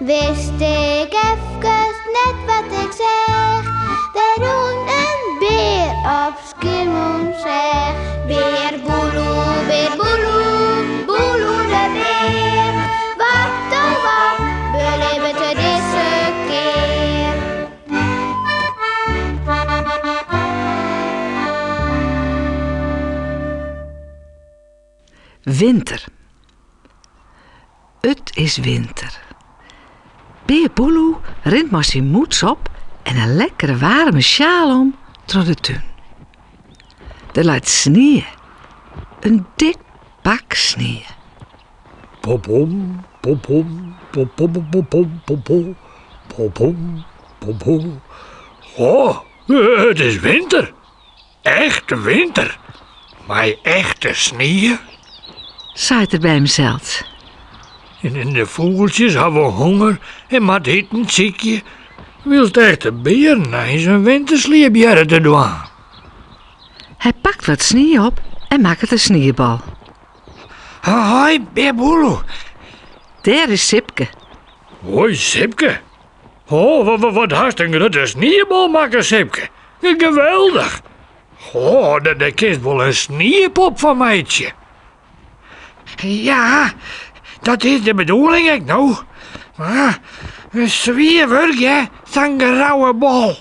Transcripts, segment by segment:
Wist ik efkes net wat ik seach. Der rûn in bear op Skiermûntseach. Bear Boeloe, bear Boeloe, Boeloe de bear. Wat oh wat belibbet er dizze kear? Winter. It is winter. Bear Boeloe rint mei syn mûts op en in lekkere waarme sjaal om troch de tún. Der leit snie. In dik pak snie. Pom-pom, pom-pom, pom-pom-pom-pom, pom-pom, pom-pom, pom-pom. Oh, it is winter. Echte winter. Mei echte snie. Seit er by himsels. En de fûgeltsjes hawwe honger en moatte iten sykje, wylst echte bearen eins in wintersliep hearre te dwaan. Hy pakt wat snie op en makket in sniebal. Hoi, Bear Boeloe. Dêr is Sipke. Hoi, Sipke. Oh, wat, wat, wat hast in grutte sniebal makke, Sipke. Geweldich. Oh, dêr, dêr kinst wol in sniepop fan meitsje. Ja, dat is de bedoeling ek no. Mar in swier wurk, hè, sa'n grouwe bal.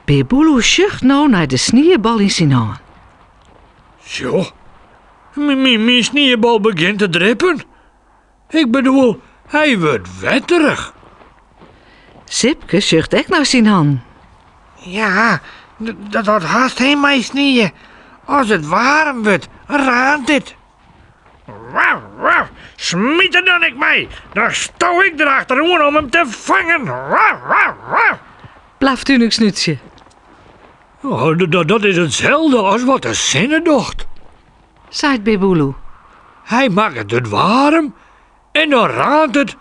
Bear Boeloe sjocht no nei de sniebal yn syn hân. Sjoch, myn sniebal begjint te drippen. Ik bedoel, hy wurdt wetterich. Sipke sjocht ek nei syn hannen. Ja, dat hast hè mei snie. As it waarm wurdt, raant it. Waf, waf, smyt er dan ek mei. Dan sto ik der achteroan om him te fangen. Waf, waf, waf. Blaft Unuk-Snútsje. Oh, dat is itselde as wat de sinne docht. Seit Bear Boeloe. Hy makket it waarm en dan raant it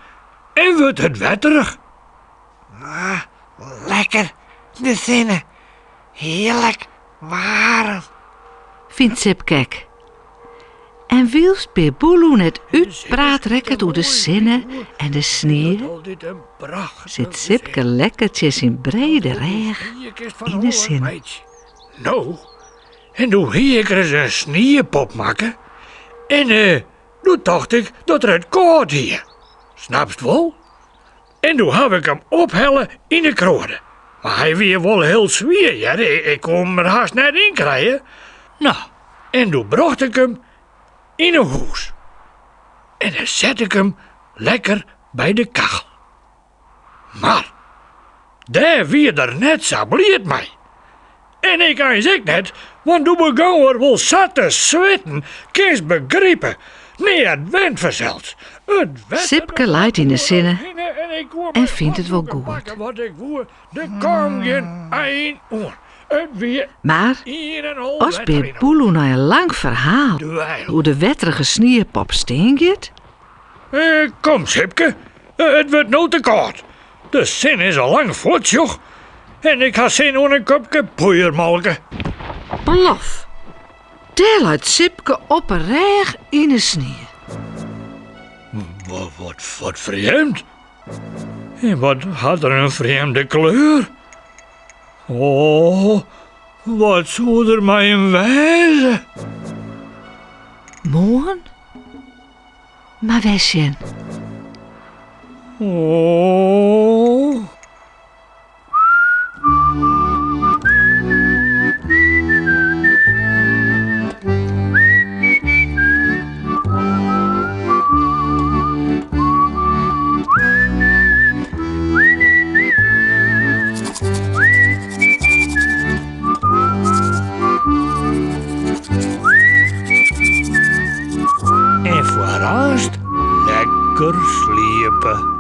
en wurdt it wetterich. Ah, lekker, de sinne. Hearlik waarm. Fynt Sipke ek. En wylst Bear Boeloe net útpraat rekket oer de sinne en de snie, sit Sipke lekker tsjin syn brede rêch yn 'e sinne. No, en doe hie ik ris in sniepop makke en doe tocht ik dat er it kâld hie. Snapst wol? En doe haw ik him ophelle yn 'e kroade. Mar hy wie wol hiel swier, hear, ik koe him der hast net yn krije. No, en doe brocht ik him yn 'e hûs. En dan sette ik him lekker by de kachel. Mar dêr wie er net sa bliid mei. En ik eins ek net, want doe begûn er wol sa te switten, kinst begripe. Neat went fansels. It wetter Sipke leit yn 'e sinne en fynt it wol goed. Wat ik woe, der kaam gjin ein oan. It wie Mar ien en al as wetter Bear yn 'e Boeloe nei in lang ferhaal dweil. oer de wetterige sniepop stean giet, Kom Sipke, it wurdt no te kâld. De sinne is al lang fuort, sjoch. En ik ha sin oan in kopke poeiermolke. Plof! Dêr leit Sipke op 'e rêch yn 'e snie. Wat, wat, wat frjemd. En wat hat er in frjemde kleur. Oh, wat soe der mei him wêze? Moarn? Mar wer sjen. Oh. En foar aanst lekker sliepe.